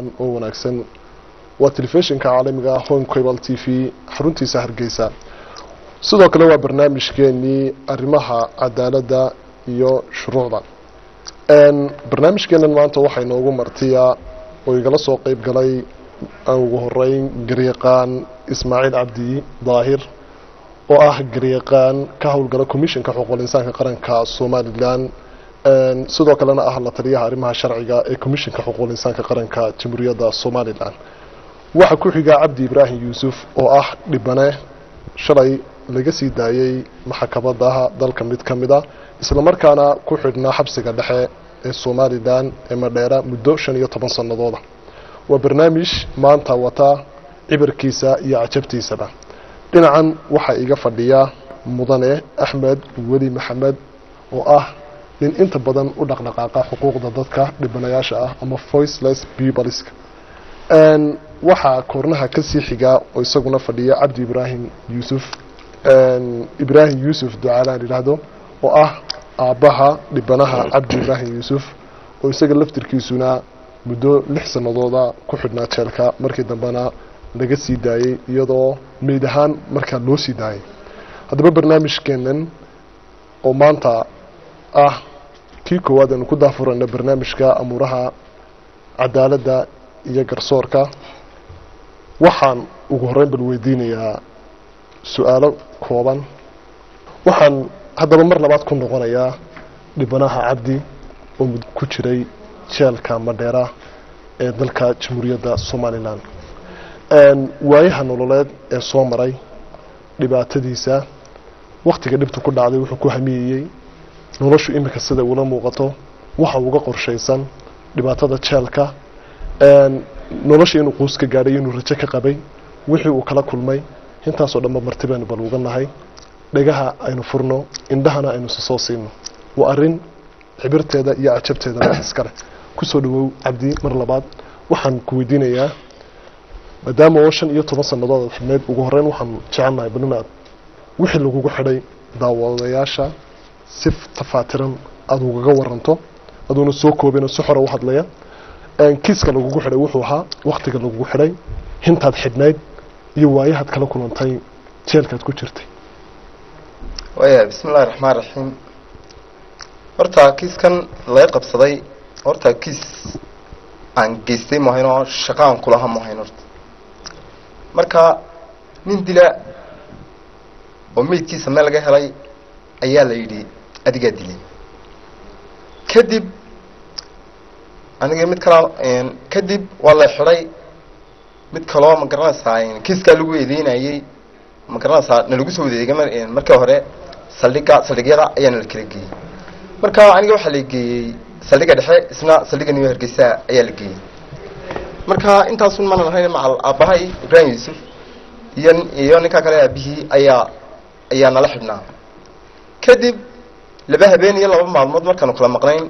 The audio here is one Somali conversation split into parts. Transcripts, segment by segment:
Oo wanaagsan, waa telefishinka caalamiga Home Cable TV xaruntiisa Hargeysa. Sidoo kale waa barnaamijkeenii arrimaha cadaaladda iyo shuruucda. Barnaamijkeenan maanta waxaa inoogu martiya oo igala soo qeyb galay aan ugu horeyn garyaqaan Ismaaciil Cabdi Daahir, oo ah garyaqaan ka howlgala Commissionka Xuquuqul Insaanka Qaranka Somalilan, sidoo kalena ah la taliyaha arrimaha sharciga ee Commissionka Xuquuqul Insaanka Qaranka Jamhuuriyadda Somalilan. Waxaa ku xiga Cabdi Ibraahim Yuusuf, oo ah dhibane shalay laga sii daayey maxkamadaha dalka mid ka mid a, islamarkaana ku xidhnaa xabsiga dhexe ee Somalilan ee Madheera muddo 15 sanadooda. Waa barnaamij maanta wata cibirkiisa iyo cajabtiisaba. Dhinacan waxaa iga fadhiya mudane Axmed Weli Maxamed, oo ah nin inta badan u dhaqdhaqaaqa xuquuqda dadka dhibanayaasha ah ama voiceless peopleska. Waxaa koornaha kasii xigaa oo isaguna fadhiya Cabdi Ibraahim Yuusuf, Ibraahim Yuusuf Ducaalaan yidhaahdo, oo ah aabbaha dhibanaha Cabdi Ibraahim Yuusuf, oo isaga laftirkiisuna muddo 6 sanadooda ku xidhnaa jeelka, markii dambena laga sii daayey iyadoo meyd ahaan markaa loo sii daayay. Haddaba barnaamijkeenan oo maanta ah kii koowaad aynu ku daafurayno barnaamijka amuuraha cadaaladda iyo garsoorka, waxaan ugu horreyn bal weydiinayaa su-aalo kooban. Waxaan haddaba mar labaad ku noqonayaa dhibanaha Cabdi oo mud ku jiray jeelka Madheera ee dalka Jamhuuriyadda Somalilan, waayaha nololeed ee soo maray, dhibaatadiisa, waktiga dhibta ku dhacday, wuxuu ku hamiyeyey noloshu iminka sida ula muuqato, waxa uga qorshaysan dhibaatada jeelka, nolosha inuu quus ka gaadhay, inuu rajo ka qabay, wixii uu kala kulmay, intaasoo dhanba marti baynu bal uga nahay. Dhegaha aynu furno, indhahana aynu isa soo siino. Waa arrin cibirteeda iyo cajabteeda wax iskale. Kusoo dhawow Cabdi mar labaad. Waxaan ku weydiinayaa, maadaama oo 15 sannadood aad xidhnayd, ugu horreyn waxaan jecelnahay bal inaad wixii lagugu xidhay daawadayaasha si tafaatiran aada ugaga waranto, aduuna soo koobin oo si xora u hadlaya. Kiiska lagugu xidhay wuxuu ahaa, waktiga lagugu xidhay, hintaad xidhnayd iyo waayahaad kala kulantay jeelkaad ku jirtay. Waya, bismi illahi raxmaan raxiim. Horta kiiskan laga qabsaday, horta kiis aan geystay mahayn oo shaqa aan kulaha mahayn. Horta marka nin dila oo meydkiisa meel laga helay ayaa la yidhi adigaa dilay. Kadib aniga mid kalaa, kadib waa la xidhay. Mid kaloo, ma garanaysaa, kiiskaa lagu eedeynayey, ma garanaysaa, nalagu soo wadeegay. Markii hore saldhigga, saldhigyada ayaa nala kala geeyey. Marka aniga waxaa la geeyey saldhigga dhexe, isna saldhigga New Hargeysa ayaa la geeyey. Marka intaasun maanan ahayn, macal aabbahay Ibraahim Yuusuf iyo ninkaa kale aabihii ayaa nala xidhnaa. Kadib 2 habeen iyo 2 maalmood markaanu kala maqnayn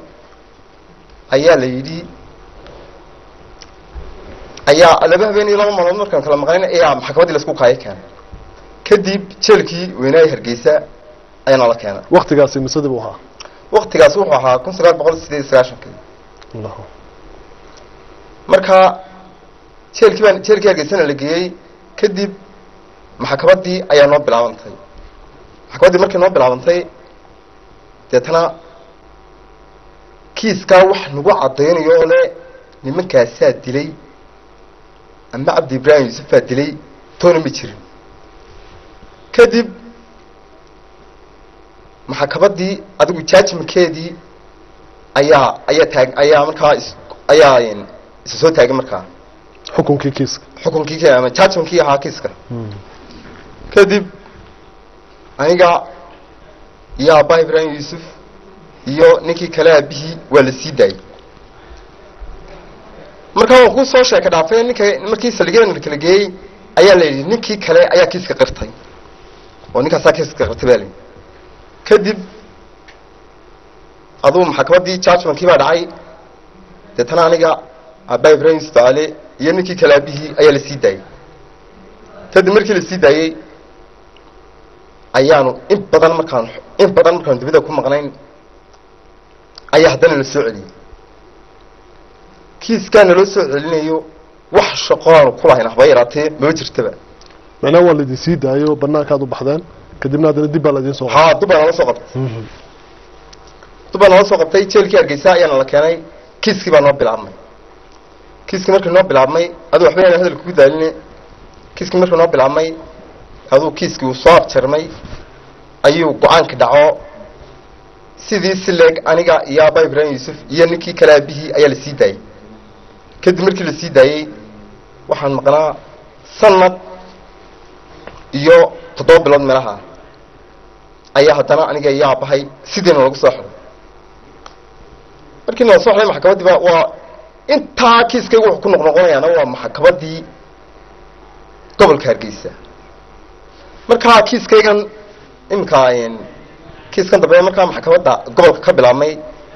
ayaa la yidhi, ayaa 2 habeen iyo 2 maalmood markaanu kala maqnayn ayaa maxkamaddii laisku kaayo keenay. Kadib jeelkii weynaaye Hargeysa ayaa nala keenay. Waktigaasi misadii buu ahaa? Waktigaas wuxuu ahaa 1998-kii. Allahu. Marka jeelkii baan, jeelkii Hargeysana la geeyey. Kadib maxkamaddii ayaa noo bilaabantay. Maxkamaddii markay noo bilaabantay, deetana kiiskaa wax nagu caddaynayo oo le nimankaasaa dilay ama Cabdi Ibraahim Yuusufaa dilay toona ma jirin. Kadib maxkamaddii adigu judgmentkeedii ayaa taag, ayaa markaa is ayaa isa soo taagay markaa xukunkii kiiska, xukunkii ama judgmentkii ahaa kiiska. Kadib aniga iyo aabbaha Ibraahim Yuusuf iyo ninkii kale aabihii waa la sii daayey. Markaa waan ku soo sheeka dhaafay. Ninka markii saldhigyada la kala geeyey ayaa la yidhi ninkii kale ayaa kiiska qirtay, oo ninkaasaa kiiska qirtay baa la yidhi. Kadib aduu maxkamaddii judgmentkii baa dhacay. Deetana aniga, aabbaha Ibraahim Yuusuf Ducaale iyo ninkii kale aabihii ayaa la sii daayey. Kadib markii la sii daayey ayaanu in badan markaanu dibadda ku maqnayn ayaa haddana la soo celiyey. Kiiskaa naloo soo celinayo wax shaqoaanu ku lahayn haba yaraatee maba jirtaba. Macnaha waa laydin sii daayo, banaankaad u baxdeen, kadibna haddana dib baa laydin soo qabtay. Haa, dib baa nala soo qabtay. Dib baa nala soo qabtay, jeelkii Hargeysa ayaana la keenay. Kiiskii baa noo bilaabmay. Kiiskii markii noo bilaabmay, aduu waxba yaan hadalka ku daaline, kiiskii markii noo bilaabmay, aduu kiiskii uu soo afjarmay, ayuu go-aanka dhaco. Sidii si leeg aniga iyo aaba Ibraahim Yuusuf iyo ninkii kale aabihii ayaa la sii daayey. Kadib markii la sii daayey, waxaan maqnaa sanad iyo 7 bilood meelaha ayaa haddana aniga iyo aabahay sidiina lagu soo xiray. Markii nala soo xiray maxkamaddii ba waa intaa kiiskaygu wuxuu ku noqnoqonayaana waa maxkamaddii gobolka Hargeysa. Markaa kiiskaygan iminka, kiiskan dambe markaa maxkamadda gobolka ka bilaabmay,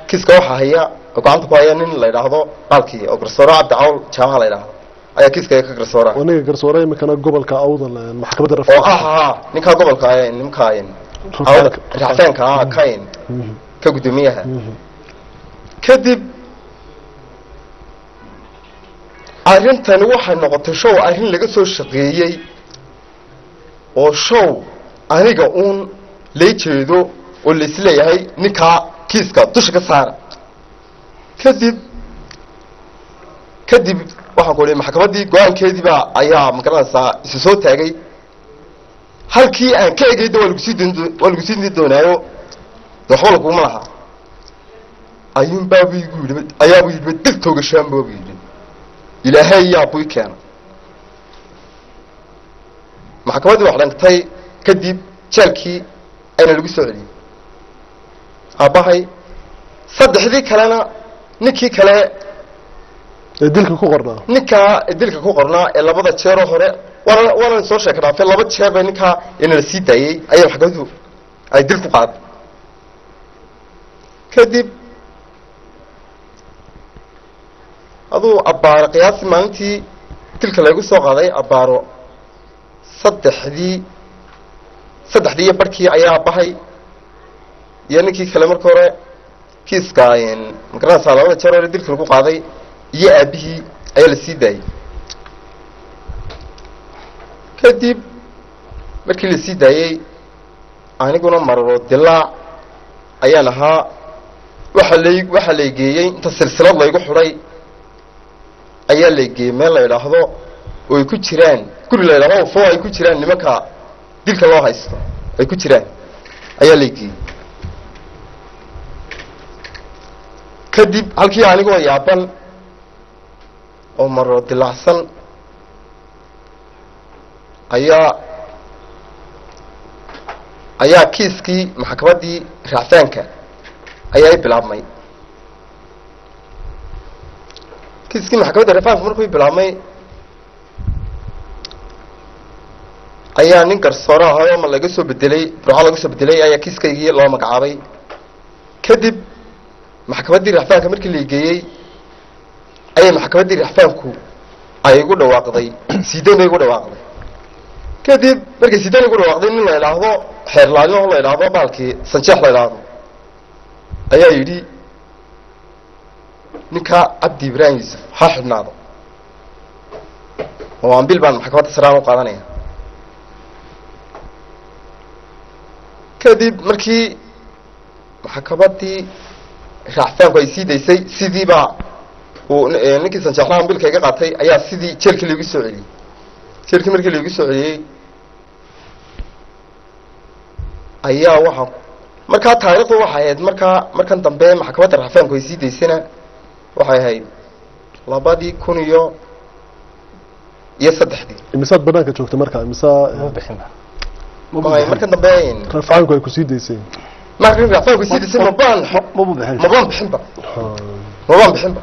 kiiska waxaa haya oo gacanta ku haya nin la yidhaahdo baalkii oo garsoore Cabdi Cawl Jaamaha la yidhaahdo ayaa kiiskayga ka garsoora. Aniga garsoore iminkana gobolka Awdal, maxkamadda oo ah ha, ninkaa gobolka, ninka racfaanka ka ka guddoomiyaha. Kadib arrintani waxay noqotay show arrin laga soo shaqeeyey oo show aniga uun lay jeedo oo laisleeyahay ninkaa kiiska dusha ka saara. Kadib waxaan ku ihi maxkamaddii go-aankeedii baa ayaa magaranaysaa isu soo taagay. Halkii aan ka egeyda waa lagu sii din, waa lagu sii din doonaayo, de waxba laguma laha ayuun baabu igu yidhi, ayaabuu yidhi dil toogashaan baabu yidhi, Ilaahay yaa buu i keenay. Maxkamaddii wax dhantay. Kadib jeelkii ayna lagu soo celiyey aabbahay, saddexdii kalena ninkii kale ee dilka ku qornaa, ninkaa dilka ku qornaa ee labada jeeroo hore waana soo sheeka dhaafay, 2 jeer bay ninkaa inala sii daayey ayaa maxkamaddu ay dil ku qaaday. Kadib aduu abbaaro qiyaasi maalintii dilka laygu soo qaaday abbaaro saddexdii iyo barhkii ayaa aabbahay iyo ninkii kale marka hore kiiska magaranaysaa labada jeer hore dilka lagu qaaday iyo aabihii ayaa la sii daayey. Kadib markii la sii daayey, aniguna mararo dilaac ayaan ahaa. Waxaa lay geeyey inta silsilad laygu xidhay ayaa lay geeyey meel la yidhaahdo oo ay ku jiraan guri la yidhahdo foo ay ku jiraan nimanka dilka loo haysto ay ku jiraan ayaa lay geeyey. Kadib halkii anigoo yaaban oo mararo dilaacsan ayaa kiiskii maxkamaddii racfaanka ayaa i bilaabmay. Kiiskii maxkamadda racfaanka markuu i bilaabmay ayaa nin garsoore ahaa ama laga soo bedelay Burco laga soo bedelay ayaa kiiskaygii loo magacaabay. Kadib maxkamaddii racfaanka markii la geeyey ayay maxkamaddii racfaanku ay igu dhawaaqday siideyn bay igu dhawaaqday. Kadib markay siideyn igu dhawaaqday, nin la idhaahdo xeerlaalino la idhaahdo baalkii Sanjeex la idhaahdo ayaa yidhi ninka Cabdi Ibraahim Yuusuf ha xidhnaado oo ambil baan maxkamadda saraan u qaadanaya. Kadib markii maxkamaddii racfaanku ay sii daysay, sidii baa uu ninkii Sanjeexlaha ambilka iga qaatay ayaa sidii jeelkii laigu soo celiyey. Jeelkii markii laigu soo celiyey ayaa waxaa markaa taariikhdu waxay ahayd markaa markan dambe maxkamadda racfaanku ay sii daysayna waxay ahayd 2003-dii. Imisaad banaanka joogtay markaa imisaa? Markan dambe rafcaanku ay kusii daysay. Markan racfaanku ay sii daysay mabaan mabaan bixinba, mabaan bixinba.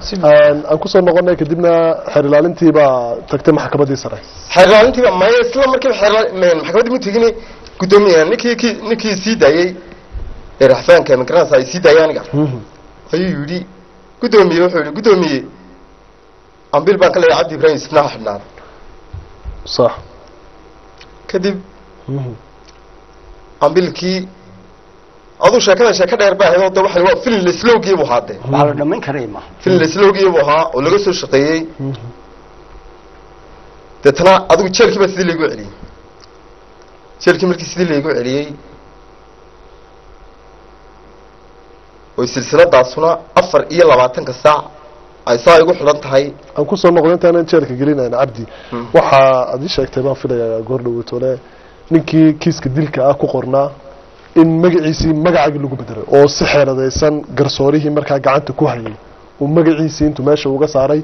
Aan kusoo noqonay kadibna xeer ilaalintii baa tagtay maxkamaddii sare. Xeer ilaalintiiba maya, isla markiiba xeer maxkamaddii mu tegin. Guddoomiye ninkii sii daayey ee racfaanka magaranaysa ay sii daayay aniga ayuu yidhi guddoomiye, wuxuu yidhi guddoomiye ambil baan ka leeyahay Cabdi Ibraahim Yuusufna ha xidhnaado. Sax. Kadib ambilkii Aduu sheekada sheeko dheer baa ahayd oo de waxa waa filin laslowgii buu ahaa de. Waxaa la dhammayn karaya maaha. Filin laslowgii buu ahaa oo laga soo shaqeeyey. Deetana adigu jeelkii baa sidii laygu celiyey. Jeelkii markii sidii laygu celiyey oo silsiladaasuna 24-ka saac ay saa igu xidhan tahay. Aan kusoo noqdo intaanan jeelka gelinayn Cabdi, waxaa aad ii sheegtay baan filayaa goor dhoweytole ninkii kiiska dilka ah ku qornaa in magaciisii magacaagii lagu bedelay oo si xeeladaysan garsoorihii markaa gacanta ku hayay uu magaciisii intuu meesha uga saaray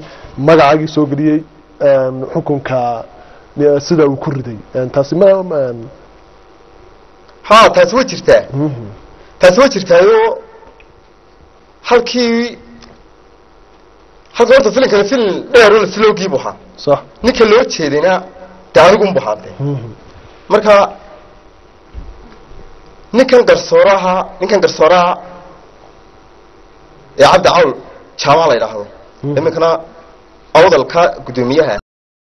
magacaagii soo geliyey, xukunka sida uu ku riday. Taasi ma Haa, taasi way jirtaa, taasi way jirtaayo. Halkii halka horta filinkana filin dheer oo laslowgii buu ahaa. Ninka loo jeedayna dee anigun buu ahaa de. Marka ninkan garsooraha ee Cabdi Cawl Jaamac la yidhaahdo, iminkana Awdalka guddoomiyaha.